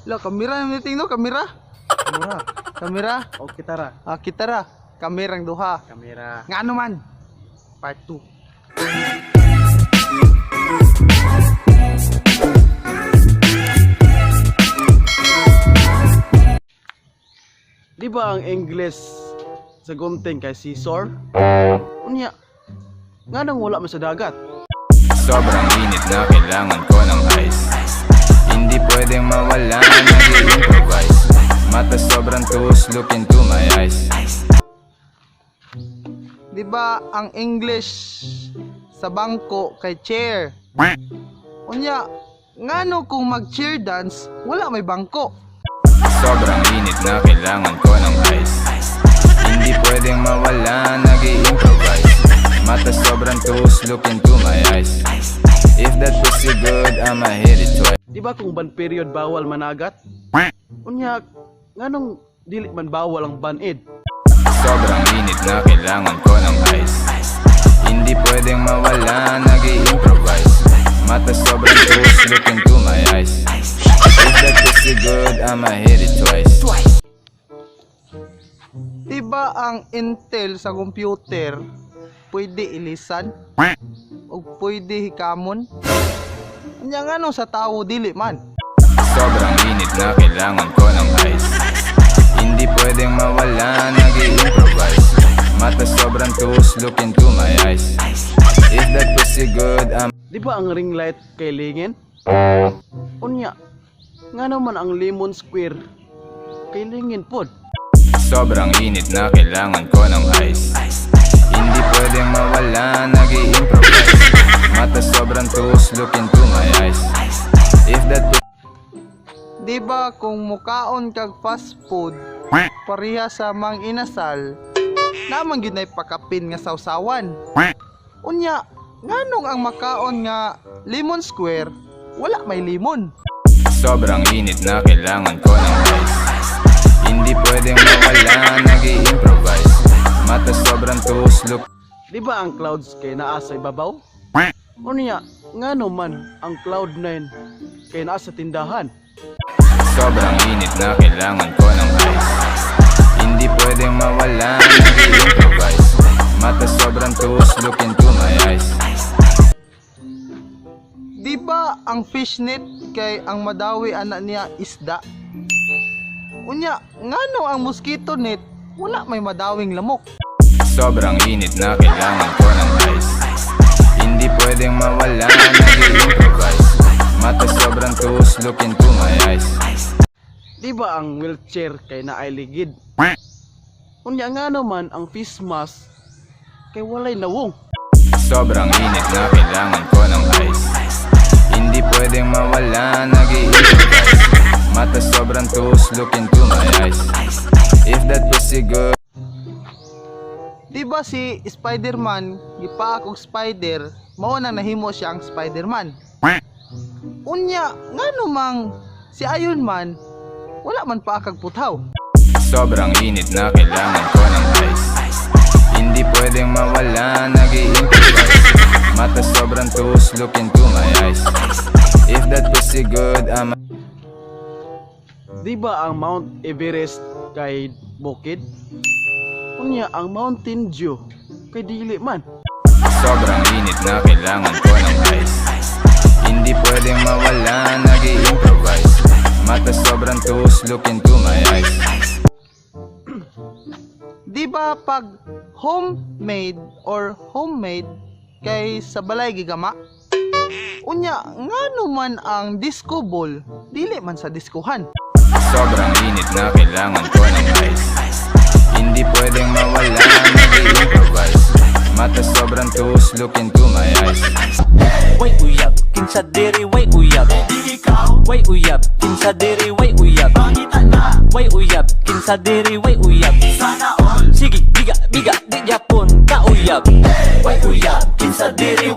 La, kamera na meeting, no? Kamera? Kamera. Kamera? Okay, tara. Ah, kita ra. Kamerang duha. Kamera. Nga ano man? Part 2. Di ba ang English sa gunting kay scissor? Unya, nga nang wala man sa dagat? Sobrang init na kailangan ko ng ice. Hindi pwedeng mawala, nag-improvise. Mata sobrang tus, look into my eyes. Di ba ang English sa bangko kay chair? Unya, ngano kung mag-chair dance, wala may bangko? Sobrang init na kailangan ko ng ice. Hindi pwedeng mawala, nag-improvise. Mata sobrang tus, look into my eyes. If that pussy good, I'ma hit it twice. Di ba kung ban period bawal managat? Unya, nganong dili man bawal ang banid? Sobrang init na kailangan ko ng ice. Hindi pwedeng mawala, nag-improvise. Mata sobrang tus, look into my eyes. If that pussy good, I'ma hit it twice. Di ba ang Intel sa computer pwede ilisan? O pwede hikamon? Unya, ngano sa tao dili man? Sobrang init na kailangan ko ng ice. Hindi pwedeng mawala, nag-improvise. Mata sobrang tus, look into my eyes. If that pussy good, I'm Di ba ang ring light kay lingin? Unya, ngano man ang lemon square kay lingin pod? Sobrang init na kailangan ko ng ice. Hindi pwedeng mawala, nag-improvise. Mata sobrang tus, look into my eyes. If that Di ba kung mukaon kag fast food pareha sa Mang Inasal, naman gyud nay pakapin nga sawsawan? Unya, nganong ang makaon nga lemon square wala may limon? Sobrang init na kailangan ko ng ice. Hindi pwedeng mawala, nag-improvise. Mata sobrang tus, look Di ba ang clouds kay naa sa ibabaw? Unya, ngano man ang cloud 9 kay naa sa tindahan? Sobrang init na kailangan ko ng ice. Hindi pwedeng mawala, nag-improvise. Mata sobrang tus, look into my eyes. Di ba ang fishnet kay ang madawi ana niya isda? Unya, ngano ang mosquito net wala may madawing lamok? Sobrang init na kailangan ko ng ice. Hindi pwedeng mawala, nag-improvise. Mata sobrang tus, look into my eyes. Di ba ang wheelchair kay naay ligid? Unya, ngano man ang face mask kay walay nawong? Sobrang init na kailangan ko ng ice. Hindi pwedeng mawala, nag-improvise. Mata sobrang tus, look into my eyes. If that pussy good Di ba si Spider-Man gipaak og spider, mao nang nahimo siyang Spider-Man? Unya, ngano mang si Iron Man wala man paak og puthaw? Sobrang init na kailangan ko ng ice. Hindi pwedeng mawala, nag-improvise. Mata sobrang tus, look into my eyes. If that pussy good, I'm Di ba ang Mount Everest kay bukid? Unya, ang Mountain Dew kay dili man. Sobrang init na kailangan ko ng ice. Hindi pwedeng mawala, nag-improvise. Mata sobrang tus, look into my eyes. Di ba pag homemade or homemade kay sa balay gigama? Unya, ngano man ang disco ball dili man sa diskuhan? Sobrang init na kailangan ko ng ice. Hindi pwedeng mawala, nag-improvise. Mata sobrang tus, look into my eyes. Way uyab, kinsa diri way uyab? Way uyab, kinsa diri way uyab? Way uyab, kinsa diri way uyab? Sige, biga, biga, di japon ka uyab. Way uyab, kinsa diri.